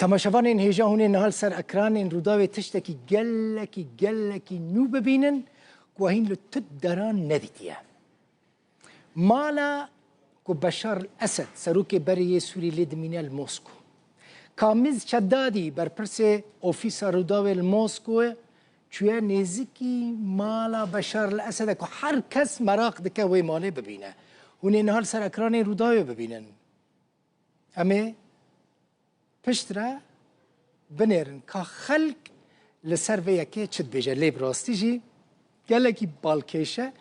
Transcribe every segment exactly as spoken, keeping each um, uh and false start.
Temaşevanên hêja, hûn ê niha li ser ekranên Rûdawê tiştekî gelekî, gelekî nû bibînin ku we hîn li tu deran nedîtiye. Mala ku Beşar el-Esed, serokê berê yê Sûriyê lê dimîne li Mosko. Kamiz Çedadî, berpirsê ofîsa Rûdawê li Moskoyê, çûye nêzikî mala Beşar el-Esedê ku her kes meraq dike wê malê bibîne. Hûn ê niha li ser ekranên Rûdawê bibînin. Em ê piştre binêrin ka xelk li ser vê yekê çi dibêje. Lê bi rastî jî gelekî balkêş e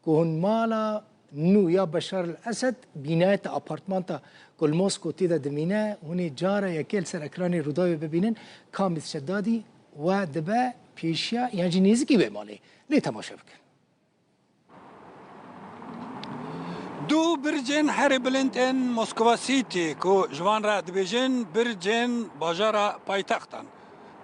ku hûn mala nû ya Beşar el-Esed bînayete apartmanta ku li Mosko tê de dimîne, hûn ê cara yekê li ser ekranê Rûdawê bibînin, Kamiz Şedadî we dibe pêşiya yan jî nêzikî wê malê. Lê temaşe bikin. Du bircên herî bilind ên Moskova City ku ji van re dibêjin bircên bajara paytextan.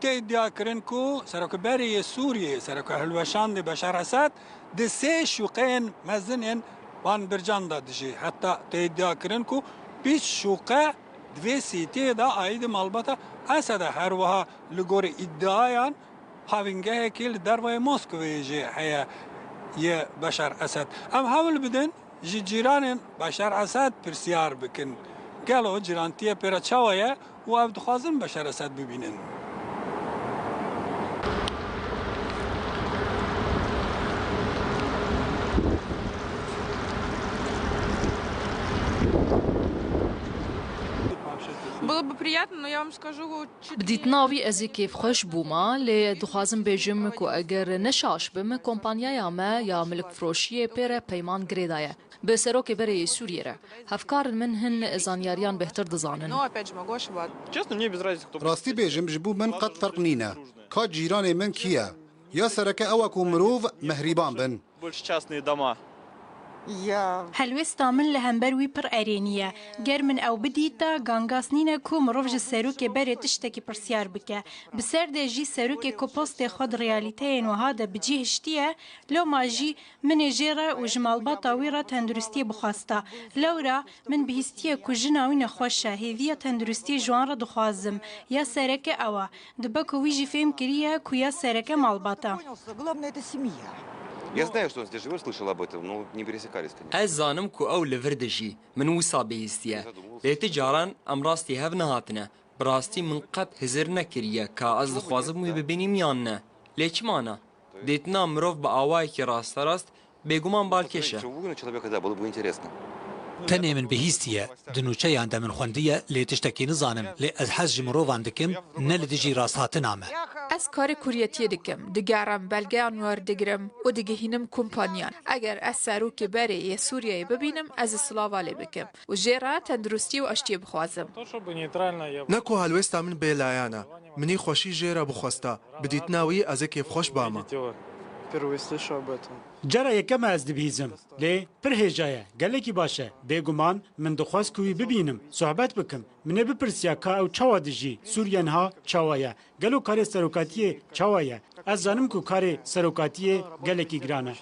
Tê îdia kirin ku serokberê yê Sûriyê, serokê hilweşandê Beşar Esed, di sê şûqeyên mezin ên van bircan de dijî. Heta tê îdia kirin ku bîst şûqe di vê sîtiyê de aîdî malbata Esed e. Her wiha li gorî îdiayan, havîngehekî li dervayê Moskoveyê jî heye yê Beşar Esed. Em hewl bidin ji cîranên Beşar Esed pirsiyar bikin. Gelo cîrantiyê pê re çawa ye û ew dixwazin Beşar Esed bibînin? Было бы приятно, но я вам скажу, Bi dîtina wî ez ê kêfxweş bûma, lê dixwazim bêjim ku eger ne şaş bim, kompanyaya me ya milkfiroşiyê pê re peyman girêdaye. Bi serokê berê yê Sûriyê re. Hevkarên min hin zanyariyan bêhtir dizanin. Rastî bêjim, ji bo min qet ferq nîne. Ka cîranê min kî ye? Ya sereke ew e ku mirov mehrîban bin. Helwêsta min li hember wî pir erênî ye. Ger min ew bidîta, gangas nîne ku mirov ji serokê berê tiştekî pirsyar bike. Bi ser de jî serokê ku postê xwe di realîteyên wiha de bi cî hiştiye, loma jî min ê jê re û ji malbata wî re tenduristiyê bixwesta. Lewra min bihîstiye ku jina wî nexweş e, hêviya tenduristiyê ji wan re dixwazim. Ya sereke ew e. Dibe ku wî jî fêm kiriye ku ya sereke malbat e. Я знаю, что он здесь живёт, слышал об этом, но не пересекались, конечно. Ez zanim ku ew li vir dijî. Min wisa bihîstiye. Lê ti caran em rastî hev nehatine. Bi rastî min qet hizir nekiriye ka ez dixwazim wî bibînim yan ne. Lê çima ne? Dîtina mirov bi awayekî rasterast bêguman balkêş e. Что увидел человека, да, было бы интересно. Tenê min bihîstiye, di nûçeyan de min xwendiye, lê tiştekî nizanim, lê ez hez ji mirovan dikim, ne li dijî rasthatina me. Ez karê kuryetiyê dikim, digerim, belgeyan werdigrim û digihînim kompanyan. Eger ez serokê berê yê Sûriyeyê bibînim, ez ê silava lê bikim û jê re tenduristî û aştiyê bixwazim. Ne ku helwêsta min bêlayan e, min î xweşî jê re bixwesta, bi dîtina wî ez ê kêfxweş bama. Cara yekem e ez dibihîzim, lê pir hêja ye, gelekî baş e. Bêguman min dixwest ku wî bibînim, sohbet bikim. Min ê bipirsiya ka ew çawa dijî, Sûriye niha çawa ye? Gelo karê serokatiyê çawa ye? Ez zanim ku karê serokatiyê gelekî giran e.